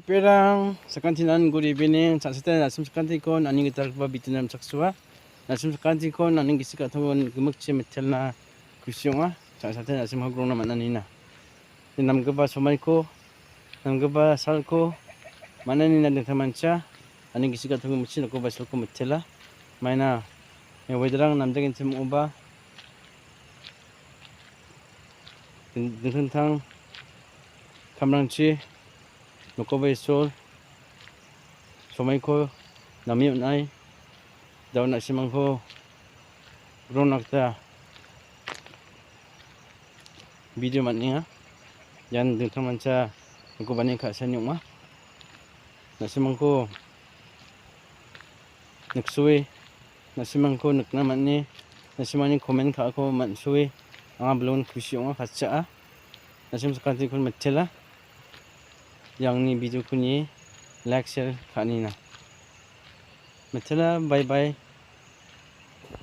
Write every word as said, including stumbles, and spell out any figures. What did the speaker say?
Perang, sakantinan good evening, chang·sate nasim sakantiko nani gitalgipa bitinam chaksua. Nasim sakantiko nani gisik atongko gimikchi mitelna kusi ong·a. Chang·sate nasimko grongna man·anina. Namgipa somaiko, namgipa salko man·anina dingtang mancha. Ani gisik atongko mitchi nokgipa salko mitela. Maina, ia weather-rang namjagenchim ong·oba. Ding-, dingtang dingtang kamrangchi nokgipa Isol somaiko name on·ai, dao na·simangko rona gita video man·enga. Ian dingtang mancha nokgipani ka·sani ong·a. Na·simangko niksoe, na·simangko nikna man·e, na·simangni comment ka·ako man·soe, anga bilon kusi ong·a, katcha·a. Na·sim sakantikon mitela. Iangni video-ko nie like, share ka·anina. Mitela, bye bye.